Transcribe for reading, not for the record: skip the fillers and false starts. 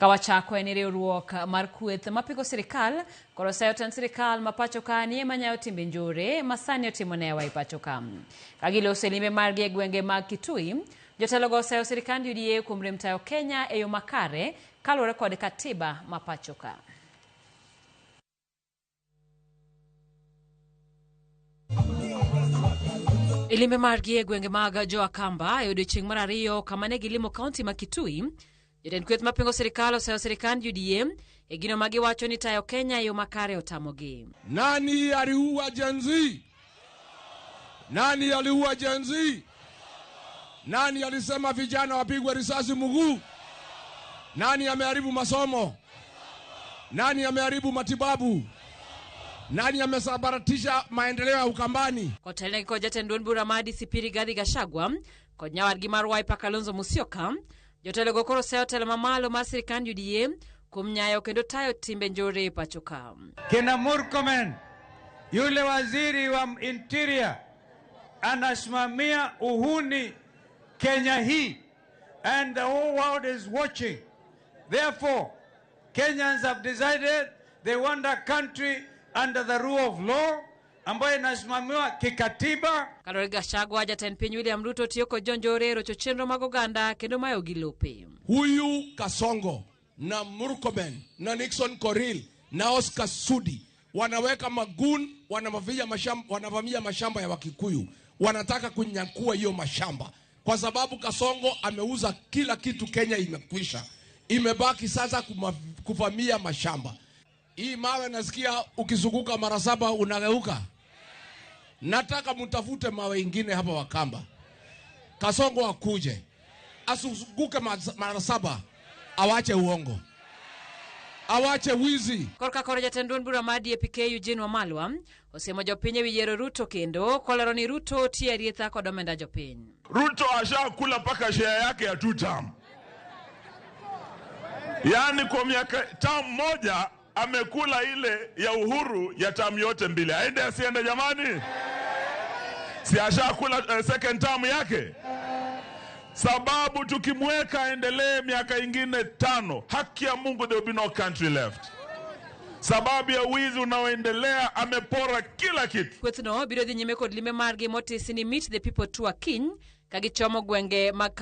Ka wachako en riwruok mar kweth mapingo sirikal koro oseyo tend sirikal ma pacho ka ni ema nyayo timbe njore ma sani otimo newa e pacho ka. Ka giloso e limbe margi e gwenge mag Kitui, jotelogo oseyo sirikand UDA kuom rem tayo Kenya e yo makare kaluwore kod katiba ma pacho ka. E limbe margi e gwenge mag Joakamba e odiechieng' mar ariyo kama ne gilimo kaunti ma Kitui, jotend kweth mapingo sirikal oseyo sirikand UDA e gino ma giwacho ni tayo Kenya e yo makare otamogi. Nani aliua Gen Z? Nani aliua Gen Z? Nani alisema vijana wapigwe risasi mguu? Nani ameharibu masomo? Nani ameharibu matibabu? Nani amesambaratisha maendeleo ya Ukambani? Kotelnegi kod jatend duond bura ma DCP Rigathi Gachagua kod nyawadgi mar Wiper Kalonzo Musyoka, jotelogo koro seyo telo mamalo mar sirikand UDA kuom nyayo kendo tayo timbe njore e pacho ka. Kina Murkomen, yule waziri wa interior, anasimamia uhuni Kenya hii, and the whole world is watching. Therefore, Kenyans have decided they want a country under the rule of law ambayo inasimamiwa kikatiba. Kaluwore gi Gachagua, jatend piny William Ruto tiyo kod jonjore e rocho chenro mag oganda kendo mayogi lope. Huyu Kasongo na Murkomen na Nixon Korir na Oscar Sudi wanaweka magun, wanavamia mashamba, wanavamia mashamba ya Wakikuyu, wanataka kunyakua hiyo mashamba kwa sababu Kasongo ameuza kila kitu. Kenya imekwisha, imebaki sasa kuvamia mashamba. Hii mawe nasikia ukizunguka mara saba unageuka. Nataka mtafute mawe ingine hapa Wakamba. Kasongo akuje azunguke mara saba, awache uongo, awache wizi. Korka koro jatend duond bura mar DAP-K Eugene Wamalwa osiemo jopiny ewi yiero Ruto kendo kolero ni Ruto tiyo e rietha kod omenda jopiny. Ruto ashakula mpaka share yake ya two term. Yaani kwa miaka term moja amekula ile ya Uhuru ya term yote mbili. Aende asiende jamani? Si ashakula second term yake? Sababu tukimweka aendelee miaka ingine 5, haki ya Mungu there will be no country left. Sababu ya wizi unaoendelea, amepora kila kitu. Kwethno biro dhi nyime kod limbe margi motisi ni Meet the People Tour kiny ka gichomo gwenge mag